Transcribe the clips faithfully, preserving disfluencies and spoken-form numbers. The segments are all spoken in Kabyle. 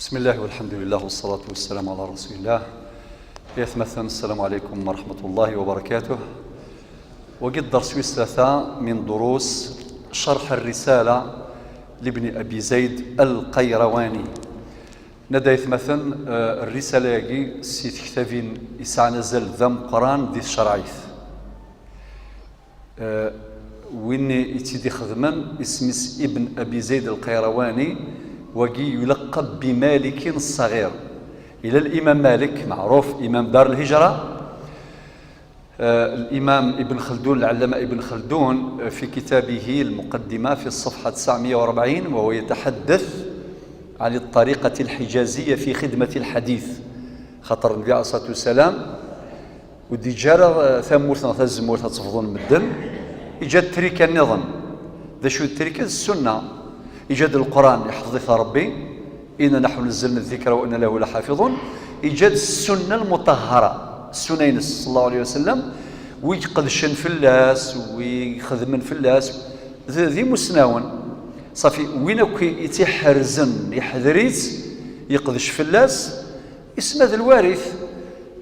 بسم الله والحمد لله والصلاة والسلام على رسول الله. يا ثمثن، السلام عليكم ورحمة الله وبركاته. وقد درس ويستاثا من دروس شرح الرسالة لابن أبي زيد القيرواني. Nadi ثمثن، آه، الرسالة ياقي سي تكتابين يسعنا زل ذم قران دي الشرعيث. آه، وين يتيدي خدمن اسمس ابن أبي زيد القيرواني، وقي يلقب بمالك الصغير. إلى الإمام مالك، معروف إمام دار الهجرة. آه، الإمام ابن خلدون، العلامة ابن خلدون، آه، في كتابه المقدمة في الصفحة تسعمية وأربعين، وهو يتحدث عن الطريقة الحجازية في خدمة الحديث. خاطر النبي عليه الصلاة والسلام وديجارة ثامورث ثزمورث تصفضون مدن، إجاد تريكا النظام. ذا شو التريكة؟ السنة. إجاد القرآن يحفظ ربي، إنا نحن نزلنا الذكر وإنا له لحافظون. إجاد السنة المطهرة، السنة ينس صلى الله عليه وسلم، ويقدشن في اللاس ويخدمن في اللاس. ذي ذي مسناون. صافي، وين كي يتحرزن يحذريت، يقدش في اللاس، اسمه ذا الوارث.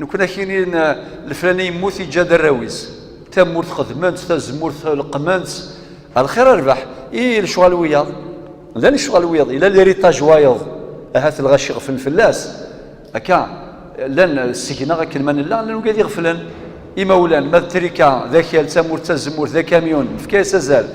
نكون كينين الفلاني يموت يجاد الراويس، تامورت خدمنت، تزمورت لقمنت، الخير ربح. إيه الشغل وياض؟ لا الشغل وياض، إلا ليريتاج وايض. أهات الغاشي غفل فلاس. هكا، لان السجن غا كلمة لا، لان وقاعد يغفلن. إما ولان، ما التركة، ذاك يا التامورت، تزمورت، ذا كاميون، في كاس أزال.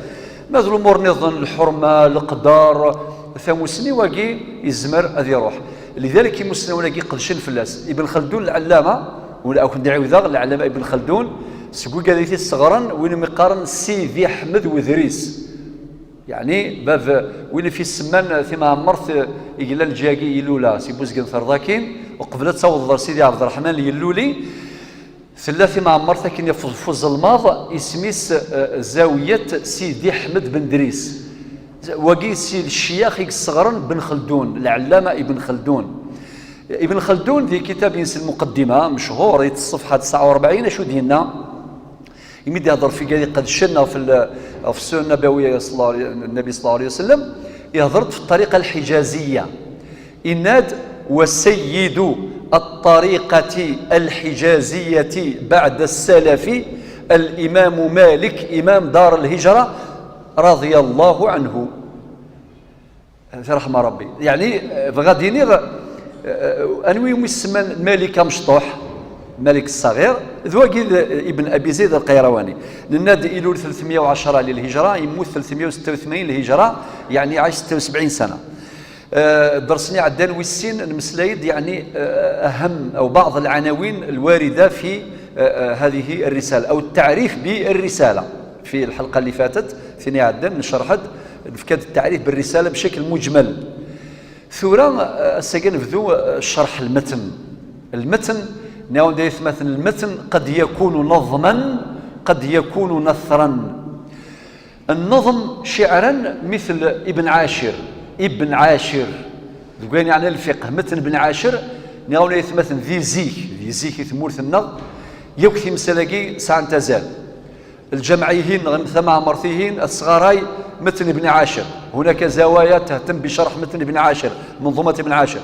ما ذو الأمور نظن، الحرمة، القدر، ثاموسني واقي يزمر أذي يروح. لذلك يمسنا ولاقي قدشن فلاس. ابن خلدون العلامة، ولا أكون دعي ذا العلامة ابن خلدون، سقوق هذه الصغرا وين مقارن سيدي أحمد وذريس. يعني باب وين في السمان في معمرت يقلا الجاقي يلولا سي بوزقن ثرضاكين، وقبل تصور سيدي عبد الرحمن يلولي. ثلاثي معمرت كين يفوز فوز الماض اسميس، آه، زاوية سيدي أحمد بن دريس. وقي سي الشياخ يصغرن بن خلدون، العلامة ابن خلدون. ابن خلدون ذي كتاب ينسى المقدمة مشهور، الصفحة تسعة وأربعين، شو دينا؟ يمد يهضر في قال قد شنا في ال-، في السنة النبوية صلى الله عليه، النبي صلى الله عليه وسلم، يهضر في الطريقة الحجازية. إناد وسيد الطريقة الحجازية بعد السلف الإمام مالك إمام دار الهجرة رضي الله عنه. رحمة ربي. يعني، آه، بغا دينيغ، آه، آه، أنوي يوم يسمى مالك مشطوح، مالك الصغير، ذو أكيد ابن أبي زيد القيرواني. نناد إلول ثلاثمية وعشرة للهجرة، يموت ثلاثمية وستة وثمانين للهجرة، يعني عايش ستة وسبعين سنة. آه، درسني عدان ويسين المسلايد، يعني، آه، أهم أو بعض العناوين الواردة في، آه، آه، هذه الرسالة أو التعريف بالرسالة. في الحلقة اللي فاتت ثاني عدن شرحت، فكانت التعريف بالرسالة بشكل مجمل. ثورة، آه، السجن نبدو، آه، شرح المتن. المتن، نعاود يثمثن، المتن قد يكون نظما، قد يكون نثرا. النظم شعرا مثل ابن عاشر، ابن عاشر، ذوين يعني الفقه، متن ابن عاشر، نعاود يثمثن ذي زيك، ذي زيك ثمورث النغ، يوك في مسألة ساعة تزال. الجمعيهين، غير ثم عمرتيهين، الصغاراي، متن ابن عاشر. هناك زوايا تهتم بشرح متن ابن عاشر، منظومة ابن عاشر.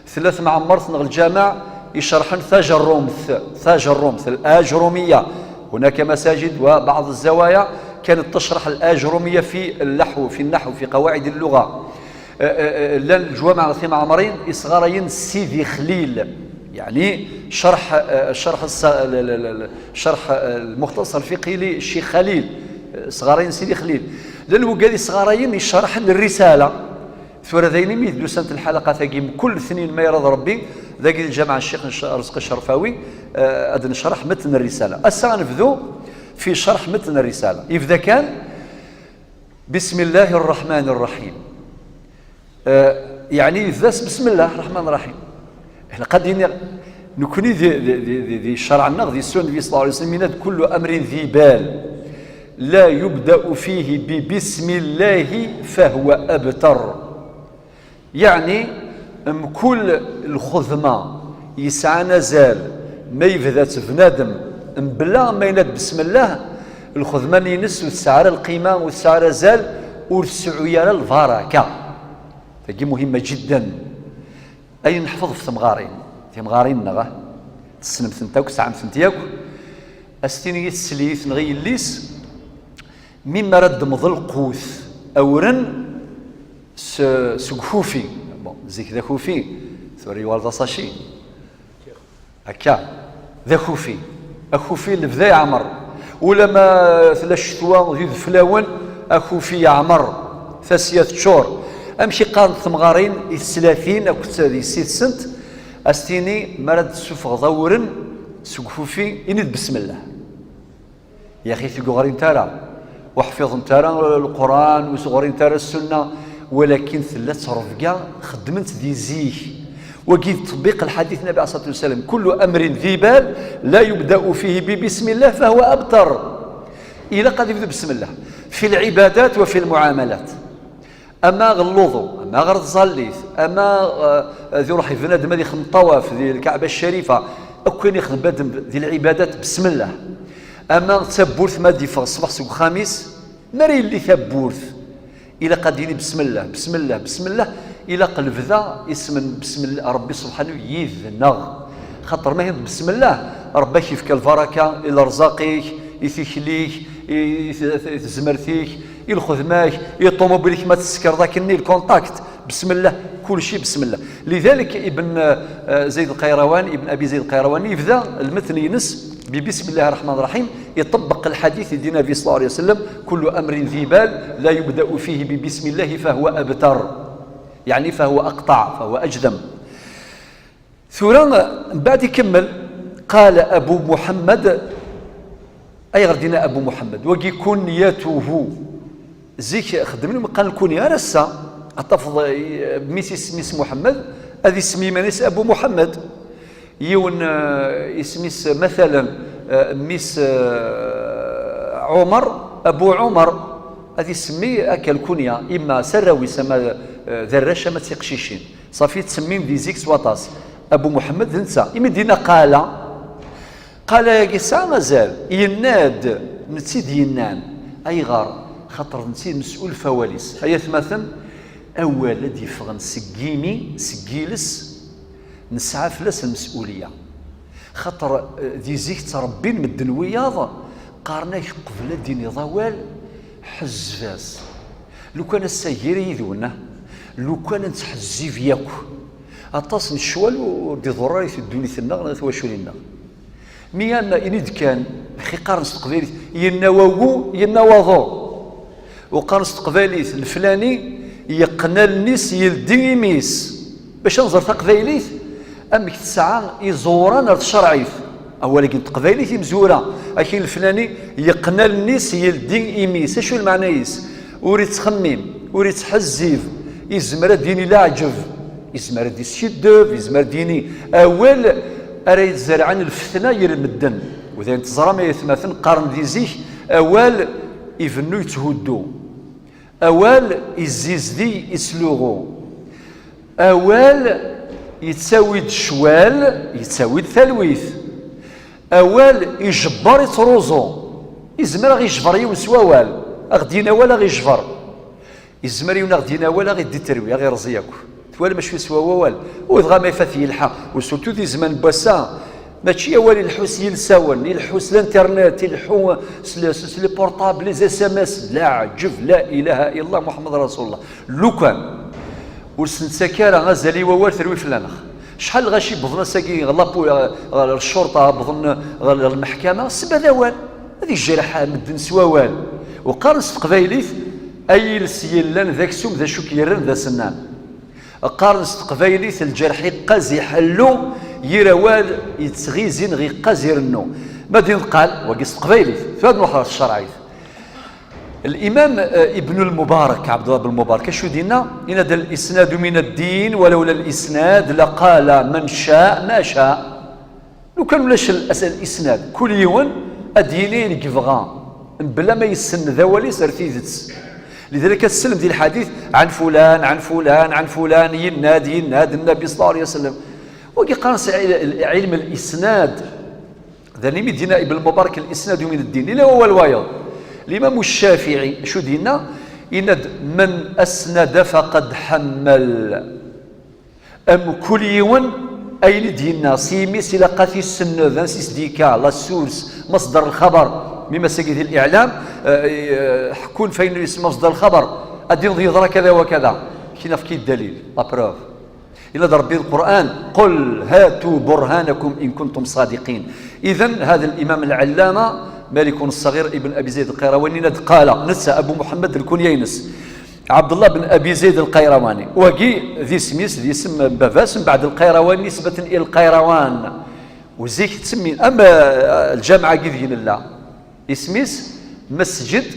ثلاث معمرت نغ الجامع يشرحن ثاجرومث، ثاجرومث، الآجرومية. هناك مساجد وبعض الزوايا كانت تشرح الآجرومية في اللحو، في النحو، في قواعد اللغة. آه، آه، آه، لان الجوامع ثم عمرين إصغارين سيدي خليل. يعني شرح، آه، شرح الس-، ال-، ال-، ال-، ال-، شرح، آه، المختصر الفقهي للشيخ خليل، آه، صغارين سيدي خليل. لأن وقال صغارين يشرح الرسالة. ثورة ذيني ميت دوسنت الحلقة ثقيم كل اثنين ما يرضى ربي، ذاك الجامعة الشيخ نش-، رزق الشرفاوي، آه، أد نشرح متن الرسالة. أسا نبذو في شرح متن الرسالة. يبدأ كان: بسم الله الرحمن الرحيم. آه، يعني يبدا بسم الله الرحمن الرحيم. احنا قاعدين نكوني ذي، ذي، ذي، ذي، ذي الشرع النغ، ذي السنة، ذي صلى الله عليه وسلم، من كل أمر ذي بال لا يبدأ فيه ببسم الله فهو أبتر. يعني، مكل الخدمة يسعى نزال ما يبدأ بنادم بلا ما يناد بسم الله، الخدمة نينس وتسعر القيمة وتسعر زال وتسعو يرى البركة. تجي مهمة جدا. Ayen neḥfeḍ ɣef temɣarin, timɣarin-nneɣ, ah, tessnem-tent akk, tesɛam-tent yakk, a s-tini i teslit neɣ i yelli-s, mi mi ara d-temḍel lqut, awren s-, seg ukufi. Bon, zik d akufi, tura yuɣal d asaci. Akka, d akufi. Akufi lebda yeɛmer. Ulama tella ccetwa d udfel, akufi yeɛmer. Tasya teččur. Amek i qqarent temɣarin i teslatin akked yessi-tsent? A s-tini, mi ara d-tessufɣeḍ awren seg ukufi, ini-d besmellah. Yaxi ur ɣrint ara, ur ḥfiḍent ara Leqran, ur ɣrint ara Ssunna, walakin tella ttrebga, xeddment di zik. Wagi d ttṭebbiq lḥadit Nnabi ɛalayhi ṣṣalatu wassalam: كل أمر ذي بال لا يبدأ فيه ببسم الله فهو أبتر. Ilaq ad ibdu besmellah fi lɛibadat wa fi lmuɛamalat. Ama ɣer luḍu, ama ɣer tẓallit, ama, eh, ad iruḥ bnadem ad ixdem ṭṭawaf di Lkaɛba Ccarifa, akk ayen ixdem bnadem di lɛibadat, besmellah. Ama d tawwurt, ma d-yeffeɣ ṣṣbeḥ seg uxxam-is, mi ara yelli tawwurt, ilaq ad d-yini besmellah, besmellah, besmellah. Ilaq lebda isem n besmellah, Ṛebbi subḥanahu yid-neɣ. Xaṭer ma tiniḍ besmellah, Ṛebbi ad k-yefk lbaraka i lerẓaq-ik, i tikli-k, i, i, i tezmert-ik, i lxedma-k, i ṭumubil-ik ma tsekreḍ akkenni, lkuntakt, besmellah, kulci besmellah. Lidalik Ibn, eh, Zayd Lqayrawan, Ibn Abi Zayd Lqayrawan, yebda lmetn-ines bi bismillahi rraḥmani rraḥim, iṭebbeq lḥadit i d-yenna Nnabi ṣalla Llahu ɛalayhi wa sallam: كل أمر ذي بال لا يبدأ فيه ببسم الله فهو أبتر. Yeɛni فهو أقطع، فهو أجذم. Tura, mbeɛd ikemmel, قال أبو محمد. Ayɣer d-yenna Abu Muḥemmed? Wagi kunyatuhu. Zik xeddmen mi qqaren lkunya, ar ass-a ad tafeḍ, eh, mmi-s isem-is Muḥemmed, ad isemmi iman-is Abu Muḥemmed. Yiwen, eh, isem-is, matalan, eh, mmi-s, eh, Ɛumer, Abu Ɛumer, ad isemmi akka lkunya, imma s arraw-is, ama, eh, d arrac, ama d tiqcicin. Ṣafi, ttsemmin di zik s waṭas. Abu Muḥemmed d netta. Imi d-yenna qala, qala-agi yesɛa azal. Yenna-d, netta i d-yennan. Ayɣer? Xaṭer netta i d mes'ul ɣef wawal-is. Ay atmaten, awal ad d-yeffɣen seg yimi, seg yiles, nesɛa fell-as lmes'uliya. Xaṭer, eh, di zik ttrebbin medden wiyaḍ, qqaren-ak qbel ad d-tiniḍ awal, ḥezzeb-as. Lukan ass-a gar yid-wen, ah, lukan ad nettḥezzib yakk. Aṭas n ccwal ur d-iḍurr ara i ddunit-nneɣ neɣ i twacul-nneɣ. Mi am ini-d kan, axi qqaren s teqbaylit, yenna wagu, yenna waḍu. U qqaren s teqbaylit, leflani yeqqen allen-is, yeldi imi-s. Bac ad nẓer taqbaylit, amek tesɛa iẓuran ar tcerɛit. Awal-agi n teqbaylit imezwura, akin leflani yeqqen allen-is, yeldi imi-s. Acu lmeɛna-is? Ur ittxemmim, ur ittḥezzib, izmer ad d-yini leɛǧeb, izmer ad d-iskiddeb, izmer ad d-yini awal ara yetzerɛen lfetna ger medden. U d ayen teẓram ay atmaten, qqaren di zik, awal ibennu yetthuddu. Awal izzizdig isluɣu. Awal yettawi-d ccwal, yettawi-d talwit. Awal ijebber, ittruẓu. Izmer ad ɣ-ijber yiwen s wawal. Ad ɣ-d-yini awal, ad ɣ-ijber. Izmer yiwen ad ɣ-d-yini awal, ad ɣ-id-iterwi, ad ɣ-irẓi akk. Twalam acu yeswa wawal? U dɣa ma ifat yelḥa, u surtout di zzman n wass-a, mačči awal ileḥḥu s yilsawen, ileḥḥu s l'internet, ileḥḥu s le-, s, s les portables, les S M S, leɛǧeb, la ilaha illallah Muḥemmed Rasulullah. Lukan ur s-nettak ara azal i wawal, terwi fell-aneɣ. Acḥal lɣaci wwḍen ass-agi ɣer lapu-, ɣer, ɣer ccerṭa, wwḍen ɣer, ɣer lmeḥkama, ssebba d awal. Ad ijreḥ medden s wawal. U qqaren s teqbaylit, ay iles yellan d aksum, d acu k-yerran d asennan. Qqaren s teqbaylit, lǧerḥ iqqaz iḥellu, yir awal yettɣizi neɣ iqqaz irennu. Ma d-yenqal, wagi s teqbaylit, tura ad nruḥ ɣer tcerɛit. L'imam, eh, Ibn al-Mubarak, Abdullah ibn Mubarak, acu d-yenna? Yenna-d: الإسناد من الدين ولولا الإسناد لقال من شاء ما شاء. Lukan ulac al-, as-, al-isnad, kul yiwen ad d-yini ayen yebɣa, mebla ma yessenned awal-is ar tidet. Lidalik ad tsellemt di lḥadit, عن فلان، عن فلان، عن فلان، yenna-d, yenna-d Nnabi ṣalla Llahu ɛalayhi wa sallam. Wagi qqaren-as il-, il-, ilm al-isnad. D ayen i d-yenna Ibn Mubarak: الإسناد من الدين. Yella wawal wayeḍ. Limam Ccafiɛi, acu d-yenna? Yenna-d: من أسند فقد حمل. Mkul yiwen ayen i d-yenna s yimi-s ilaq ad t-issenned, ansi s d-yekka, la source, masdar lxabar, mi masagi di liɛlam, eh, eh, ḥekkun f ayen yis masdar lxabar, ad d-ineḍ yeḍra kada wa kada, kina fki ddalil, la preuve. Ila d Rebbi Lqur'an, قل هاتوا برهانكم إن كنتم صادقين. Idan, hada limam lɛellama Malikun Ṣṣaɣir ibn Abi Zayd Lqayrawani ad qala, netta Abu Muḥemmed lkunya-ines, Ɛebdullah ben Abi Zayd Lqayrawani. Wagi d isem-is, d isem n baba-s, mbeɛd Lqayrawani nisbatan i Lqayrawan. U zik ttsemmin, am, eh, lǧameɛ-agi deg nella, isem-is Mesǧed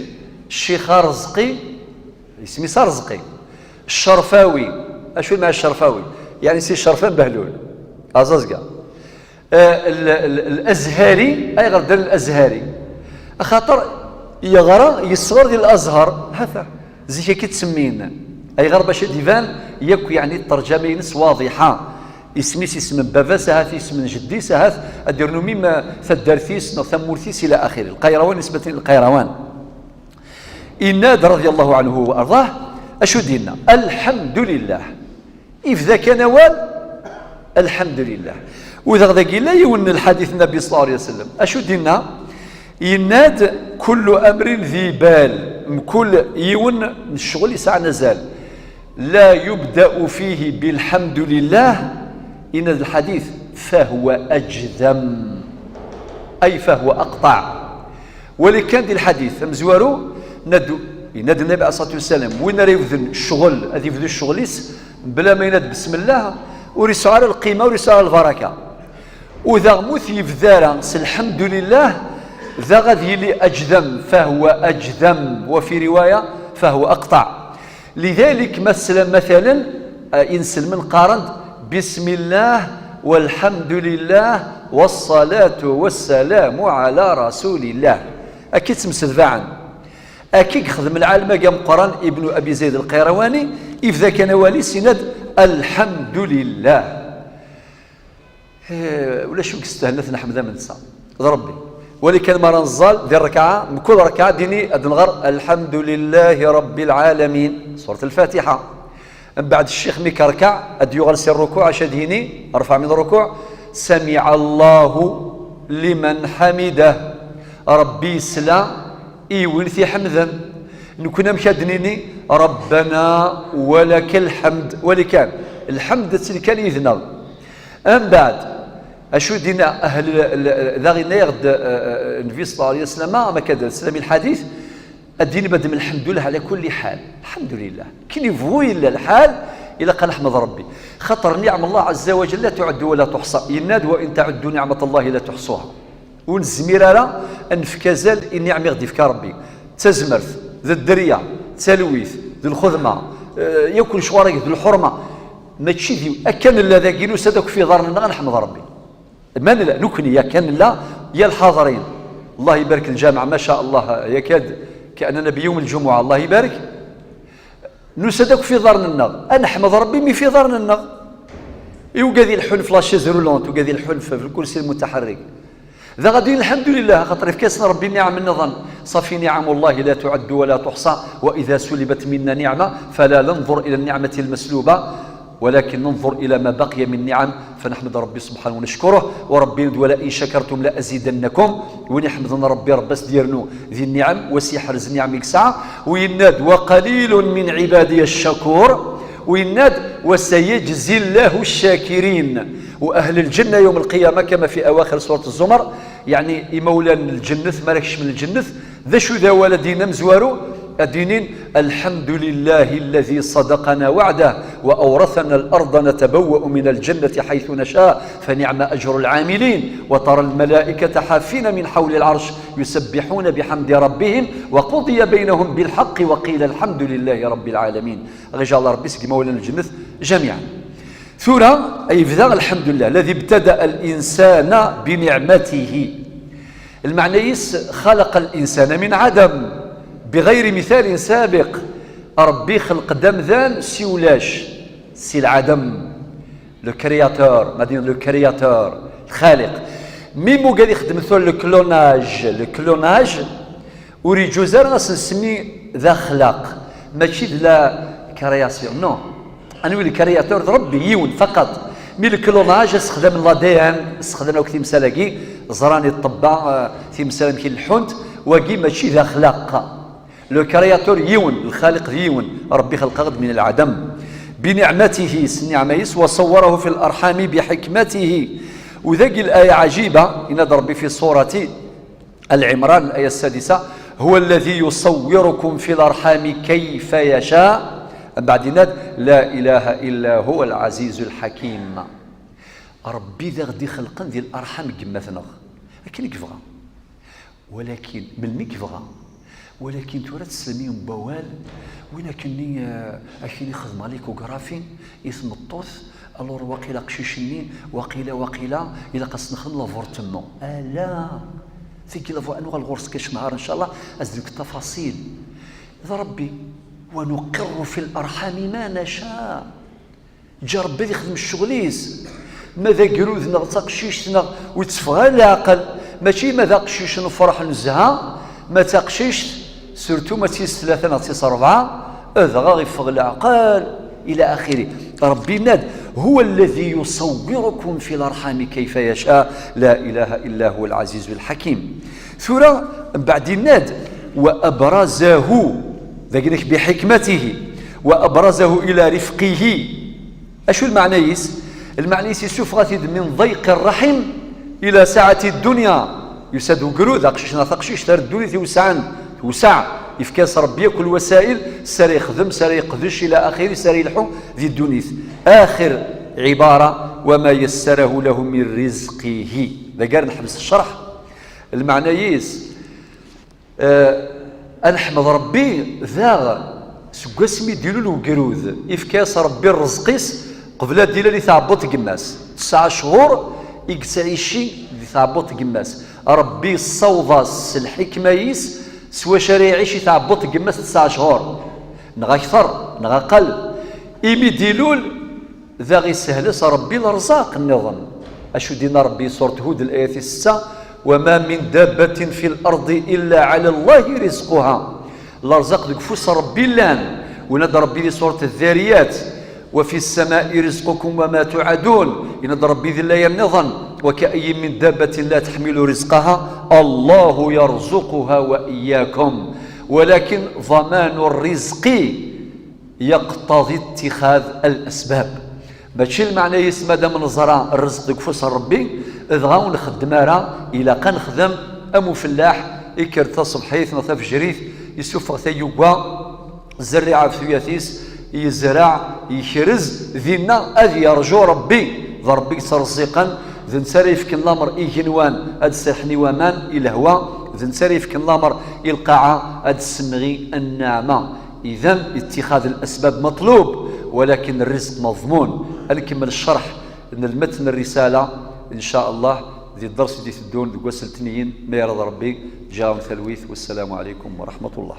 Ccix Arezqi, isem-is Arezqi. Ccerfawi, acu lmeɛna Ccerfawi? Yeɛni si Ccerfan Behlul, Aẓazga. Eh, l-, l-, L-Azhari, ayɣer ddan L-Azhari? Axaṭer yeɣra, yesɣer di L-Azhar, hata, zik akka i ttsemmin. Ayɣer? Bac ad d-iban yakk, yeɛni, ṭṭerǧama-ines waḍiḥa. Isem-is, isem n baba-s, ahat isem n jeddi-s, ahat ad d-irnu mim, eh, taddart-is neɣ tamurt-is, ila axiri. Lqayrawan, nisbatan i Lqayrawan. Inna-d, radiyallahu anhu wa arḍah, acu d-inna? Alḥemdulillah. Ibda kan awal, alḥemdulillah. U daɣ dagi yella yiwen n lḥadit n Nnbi ṣalla Llahu ɛalayhi wa sallam. Acu d-inna? Yenna-d, kullu amrin dhi bal, mkul yiwen n ccɣel yesɛan azal. La yubda'u fihi bilḥemdulillah, yenna-d lḥadit, fahuwa ajdam, ay fahuwa aqṭaɛ. Wali kan di lḥadit amezwaru, yenna-d, yenna-d Nnbi ɛalayhi ṣṣalatu wa ssalam, win ara yebden ccɣel, ad yebdu ccɣel-is, bla ma yenna-d besmellah, ur yesɛu ara lqima, ur yesɛu ara lbaraka. U daɣ mu t-yebda ara s lḥemdulillah, daɣ ad yili ajdam, fahuwa ajdam, wa fi riwaya, fahuwa aqṭaɛ. Lidalik, ma teslam, matalen, eh, inselmen qqaren-d, bismillah, walḥemdulillah, wassalatu wassalamu ɛala rasulillah. Akka i ttemsedbaɛen. Akka i yexdem lɛalem-agi ameqqran Ibnu Abi Zayd Lqayrawani, ibda kan awal-is, yenna-d, alḥemdulillah. Eh, ulac wi yestahlen ad t-neḥmed am netta. D Rebbi. Wali kan mi ara neẓẓal di rrekɛa, mkul rrekɛa, dini ad nɣer, alḥemdulillahi Rebbil ɛalamin, surat Lfatiḥa. Mbeɛd ccix mi yerkeɛ, ad yuɣal si rrukuɛ, acu ad yini, rfaɛ min rrukuɛ, samiɛ Allahu liman ḥamidah. Rebbi yesla i win t-iḥemden. Nekni amek ad d-nini, Rabbana wa laka lḥemd, wali kan, lḥemd ad tili kan yid-neɣ. Mbeɛd, acu d-yenna ahl l-, l-, daɣ yenna-yaɣ-d, eh, eh, Nnbi ṣalla Llahu ɛalayhi wa sallam, ama kan d sslam i lḥadit, ad d-yini madam lḥemdullah ɛala kulli ḥal. Lḥemdulillah. Akken yebɣu yella lḥal, ilaq ad neḥmed Rebbi. Xaṭer niɛem Allah ɛazza wa jalla la tuɛeddu wa la tuḥṣa. Yenna-d, wa in taɛuddu niɛmat Allahi la tuḥṣuha. Ur nezmir ara ad nefk azal i nniɛem i ɣ-d-ifka Rebbi. D tazmert, d dderya, d talwit, d lxedma, eh, yakk lecɣal-agi, d lḥurma. Mačči d akka nella dagi, nusa-d akk f iḍarren-nneɣ ad neḥmed Rebbi. Ma nella, nekni akka nella, ya lḥaḍrin. Allah ibarek lǧameɛ, ma ca Allah, yakad, كأننا بيوم الجمعة, Allah ibarek. Nusa-d akk f iḍarren-nneɣ. Ad neḥmed Rebbi mi f iḍarren-nneɣ. I ugad ileḥḥun f la chaise roulante, ugad ileḥḥun f, f lkursi lmutaḥerrik. Daɣ ad d-yini lḥemdulillah, axaṭer ifka-yasen Rebbi nniɛem nniḍen. Ṣafi niɛem Allahi la tuɛeddu wa la tuḥṣa, wa ida sulibat minna niɛma, fala nanḍur ila nniɛmati lmasluba, walakin nanḍur ila ma baqiya min niɛem, fa naḥmed Rebbi subḥanahu wa nackuruh, wa Rebbi yenna-d, wa la in cakartum la azidannakum, win iḥemden Rebbi, Rebbi as-d-yernu di nniɛem, wa as-yeḥrez nniɛem i yesɛa, u yenna-d, wa qalilun min ɛibadiya ccakur, u yenna-d, wa sayajzi Llahu ccakirin. U ahl lǧenna yawm lqiyama, kama fi awaxir surat Zzumar, yeɛni imawlan n lǧennet, mi ara kecmen lǧennet, d acu d awal ad d-yinin amezwaru? Ad d-yinin, الحمد لله الذي صدقنا وعده وأورثنا الأرض نتبوأ من الجنة حيث نشاء فنعم أجر العاملين وترى الملائكة حافين من حول العرش يسبحون بحمد ربهم وقضي بينهم بالحق وقيل الحمد لله رب العالمين. Ɣijeɛ Rebbi seg imawlan n lǧennet jamiɛen. Tura, yebda, الحمد لله الذي ابتدأ الإنسان بنعمته. Lmeɛna-is, خلق الإنسان من عدم بغير مثال سابق. Rebbi ixleq-d amdan si ulac, si lɛadem. Le créateur, ma d-nini le créateur, lxaliq. Mi yugad ixdem tura le clonage, le clonage, ur yeǧǧuz ara ad s-nsemmi d axlaq, mačči d la création, non. Anwi le créateur? D Rebbi, yiwen faqat. Mi le clonage, ssexdamen l'A D N, ssexdamen akk timsal-agi, ẓran i ṭṭebba, eh, timsal amek i leḥḥunt, wagi mačči d axlaq. Le créateur yiwen, lxaliq d yiwen, Rebbi xelq-aɣ-d min lɛadam. بنعمته, s nniɛma-is, وصوره في الأرحام بحكمته. U dagi l'aya ɛjiba, yenna-d Rebbi fi surati Al Imran, l'aya ssadisa, هو الذي يصوركم في الأرحام كيف يشاء. Mbeɛd yenna-d, لا إله إلا هو العزيز الحكيم. Rebbi d aɣ-d-ixelqen di l'arḥam n yemma-tneɣ. Akken i yebɣa. Walakin, melmi i yebɣa. Walakin tura teslem i umawal, win akkenni, eh, akken i xedmeɣ l'échographie i tmeṭṭut, alors waqila aqcic-nni, waqila, waqila, ilaq ad s-nexdem l'avortement. Ala! Tigi l'avortement, ad nuɣal ɣur-s kac nhar, ncallah, ad s-d-nefk tafasil. D Rebbi, ونقر في الأرحام ما نشاء. Ǧǧa Rebbi ad ixdem ccɣel-is. Ma d agrud neɣ d taqcict neɣ ur yetteffeɣ ara leɛqel. Mačči ma d aqcic nefreḥ nezha, ma d taqcict, surtout ma d tis tlata neɣ d tis rebɛa, dɣa iffeɣ leɛqel, ila axiri. Rebbi yenna-d, هو الذي يصوركم في الأرحام كيف يشاء، لا إله إلا هو العزيز الحكيم. Tura, mbeɛd yenna-d, وأبرزه, dagi-nek بحكمته، وأبرزه إلى رفقه. Acu lmeɛna-is? Lmeɛna-is, yessufeɣ-it-id من ضيق الرحم إلى سعة الدنيا. Yusa-d ugrud, aqcic neɣ taqcict, ar ddunit iwesɛen, tewseɛ, yefka-as Rebbi akk lwasail, s ara yexdem, s ara yeqdec, ila axiri, s ara yelḥu di ddunit. Axir ɛibara, وما يسره له من رزقه. Dagi ara neḥbes ccreḥ. Lmeɛna-is, Eh, ad neḥmed Rebbi daɣ seg wasmi i d-ilul ugrud, ifka-yas Rebbi rrezq-is qbel ad d-ilal i tɛebbuḍt n yemma-s. Tesɛa cchur i yettɛici di tɛebbuḍt n yemma-s. Rebbi yessaweḍ-as s lḥikma-is s wacu ara iɛic i tɛebbuḍt n yemma-s tesɛa cchur, neɣ akter, neɣ aqal. Imi d-ilul, Daɣ isehel-as Rebbi lerẓaq nniḍen. Acu d-yenna Rebbi, surat Hud, l'ayat tis setta, وما من دابة في الأرض إلا على الله رزقها. Lerẓaq deg ufus n Rebbi i llan. Yenna-d Rebbi di surat Ddariyat, وفي السماء رزقكم وما توعدون. Yenna-d Rebbi di l'aya nniḍen, وكأين من دابة لا تحمل رزقها الله يرزقها وإياكم ولكن ضمان الرزق يقتضي اتخاذ الأسباب. Mačči lmeɛna-is madam neẓra rrezq deg ufus n Rebbi, dɣa ur nxeddem ara, ilaq ad nexdem am ufellaḥ, ikker-d taṣebḥit neɣ tafejrit, isuffeɣ tayuga, zerriɛa ɣef tuyat-is, yezreɛ, yekrez, dinna ad yerǧu Rebbi, d Rebbi yettreẓẓiqen, d netta ara yefken lamer i igenwan ad serḥen i waman, i lehwa, d netta ara yefken lamer i lqaɛa ad tessemɣi nneɛma. إذن اتخاذ الأسباب مطلوب، ولكن الرزق مضمون. Ad nkemmel ccerḥ n lmetn n rrisala, إن شاء الله, di dders i d-iteddun deg wass n letniyen, ma irad Rebbi, ǧǧiɣ-awen talwit, والسلام عليكم ورحمة الله.